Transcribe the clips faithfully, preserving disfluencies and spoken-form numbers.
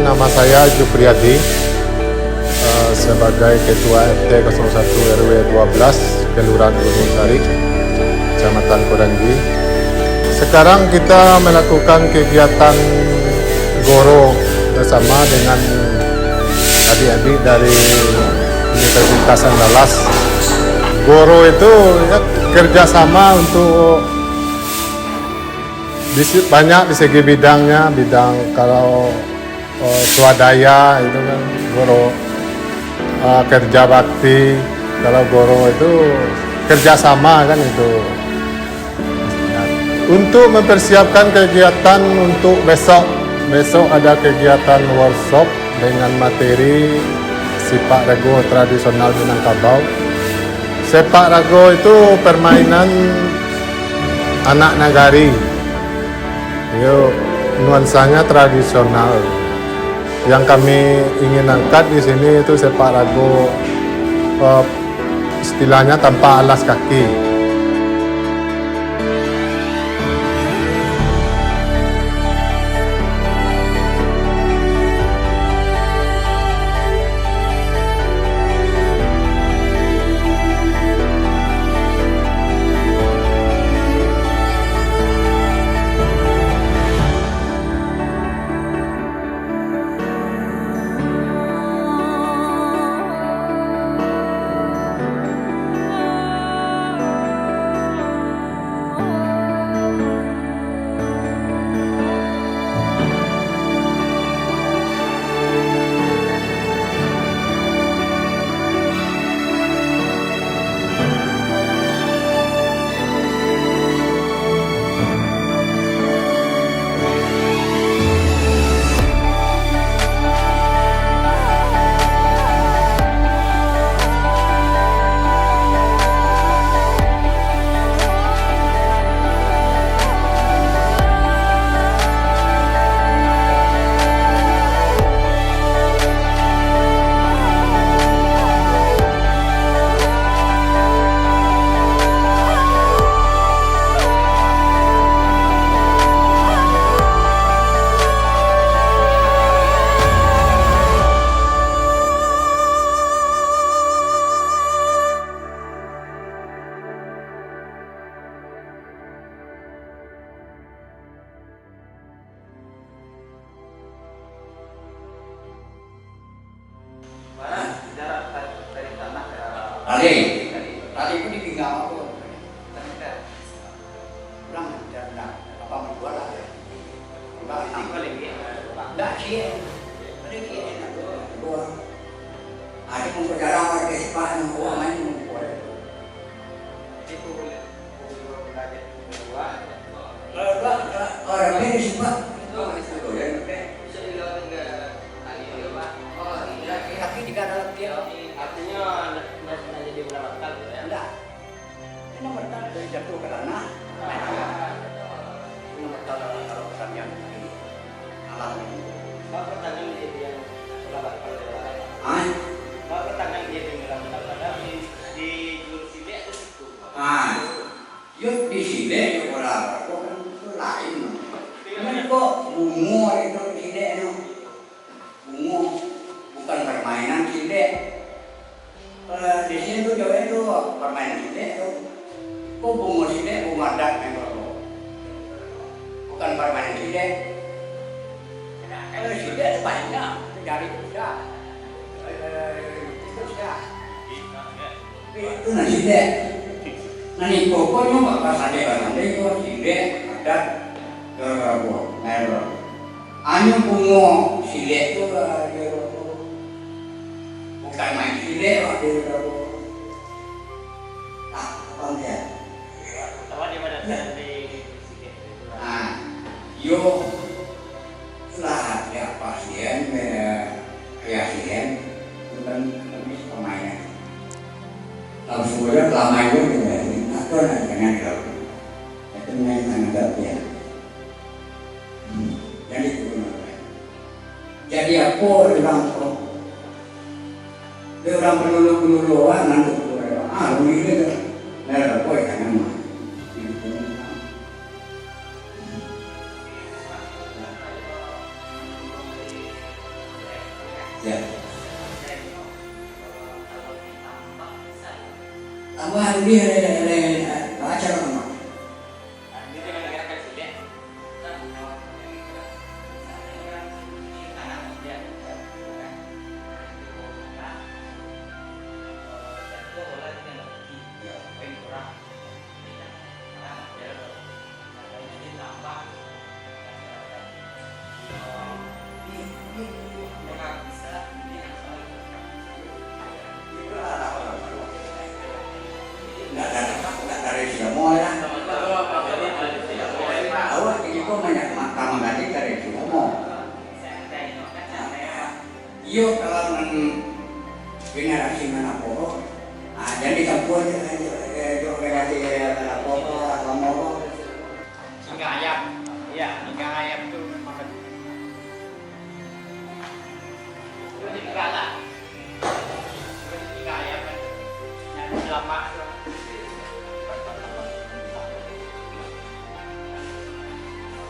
Nama saya Jupriadi, eh, sebagai Ketua R T kosong satu R W dua belas, Kelurahan Gunung Sari, Kecamatan Kodanji. Sekarang kita melakukan kegiatan goro bersama dengan adik-adik dari Universitas Andalas. Goro itu, ya, kerjasama untuk di se-, banyak di segi bidangnya, bidang kalau, eh, swadaya itu kan goro, eh, kerja bakti, kalau goro itu kerjasama kan itu. Untuk mempersiapkan kegiatan untuk besok, besok ada kegiatan workshop dengan materi sepak raga tradisional Minangkabau. Sepak raga itu permainan anak nagari. Yo, nuansanya tradisional. Yang kami ingin angkat di sini itu sepak raga, eh, istilahnya tanpa alas kaki. Mana jarak ta-, dari tanah ka Tali. Tali itu di pinggang aku. Sameter. Kurang ajar, ndak. Apa menjual lah, ya. Kurang enam. Ndak, cie. Ada cie, nak dua. Ada pun jarang ada sepak, nak dua, main pun boleh. Kalau dua, kalau lebih di sepak. Tapi tidak dalam dia. Artinya, nak, nak jadi bola batal gitu ya? Enggak. Ini batal dari jatuh ke tanah. Ini batal kalau pertandingan di alam ini. Pak, pertandingan di yang bola batal ya? Hah? Pak, pertandingan di yang bola batal di, di jurus silek atau siku? Ah, yo di silek, yo bola batal kan itu lain. Ini kok bungo itu silek itu. Bungo, bukan permainan silek. Eh, di sini tu jawek tu permainan silek tu. Kok bungo silek, bungo adat main bola. Bukan permainan silek. Kalau silek tu banyak, dari Indonesia. Eh, itu sudah. Itu nan silek. Nan iko ko nyo bak basandai-basandai ko silek, adat, gara-gara ko, nah, bro. Anyo bungo silek tu lah, dia tu. Bukan main silek lah, dia tu. Ah, abang dia. Awak di mana tadi? Ah, yo, lah, ya, pasien, eh, ya, pasien, bukan, bukan pemain. Kalau sebulan lama itu, ya, nak tu nak jangan kalau. Itu main tangan tak dia. Hmm, jadi itu benar. Jadi apo urang ko? Dek urang panulu-panulu urang nan tu, ah, rugi dia tu. Nah, apo ikan nama? Ya. Tambah lebih dari, dari, dari, dari acara lama. Ndak dari, ndak dari Sidomo lah. Awak kini ko banyak mata manggadik dari Sidomo. Iyo, kalau nan generasi nan apo ko, ah, jan dicampua jo, jo, jo generasi nan apo ko, agamo ko. Pinggang ayam. Iya, pinggang ayam tu makan. Pinggang lah. Pinggang ayam kan. Yang lemak tu.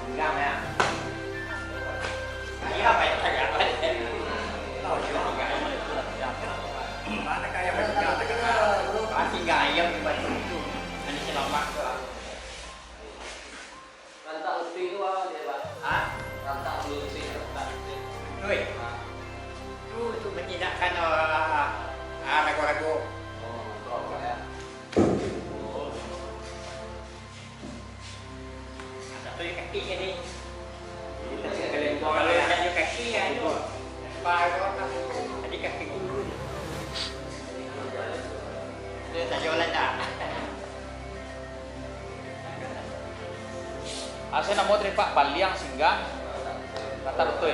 Pinggang ya. Ayam apa yang tadi apa? Tahu juga pinggang ayam. Mana kayak pinggang ayam? Pinggang ayam di balik itu. Nanti lemak tu. Rantak lutuik tu apo dia, Pak? Hah? Rantak lutuik, rantak lutuik. Lutuik? Ha. Tu, tu manjinakkan, ah, ah, rago-rago. Oh, tu apo ya? Oh. Rantak tu kaki jadi. Kalau yang kaki, anu. Paruah, jadi kaki. Dia tak jualan dah. Asa namo tadi, Pak, baliang singgang. Kata betul.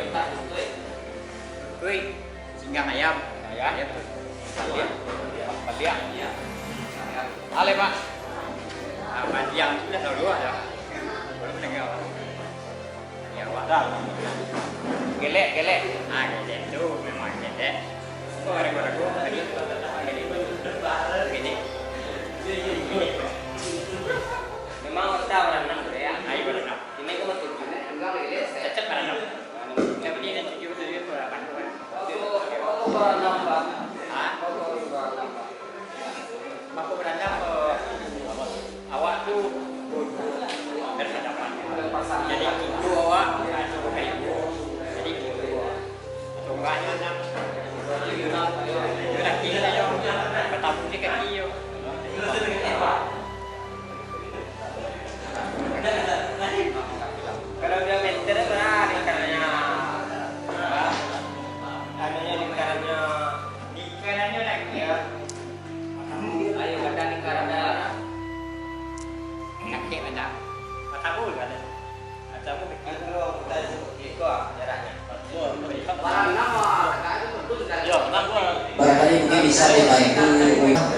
Betul. Singgang ayam. Ayam. Baliang. Baliang. Ale, Pak. Ah, baliang sudah tahu dua dah. Baru mendengar. Ya, awak tahu. Gelek, gelek. Ah, gelek tu memang gelek. Kok ada gua-gua tadi? Gelek. Gelek. Memang otak orang enam tu ya. Ayo, orang enam. Ini kau betul. Enggak gelek. Cecep orang enam. Tapi ini tujuh, tujuh, delapan, dua. Kau, kau orang enam, Pak. Hah? Kau orang enam, Pak. Mako, berandam, eh, awak tu berhadapan. Jadi, kintu awak, ah, tu kayu. Jadi, kintu awak. Tongkaknyo anam. Laki sajo. Batamu di kaki yo. Kalau dua meter, berapa lingkarannya? Anunya, lingkarannya. Lingkarannya lagi, ya. Ayo, ada lingkarannya. Sakik banyak. Matamu ada. Matamu kecil. Iko, jaraknya. Barangkali mungkin bisa dibantu.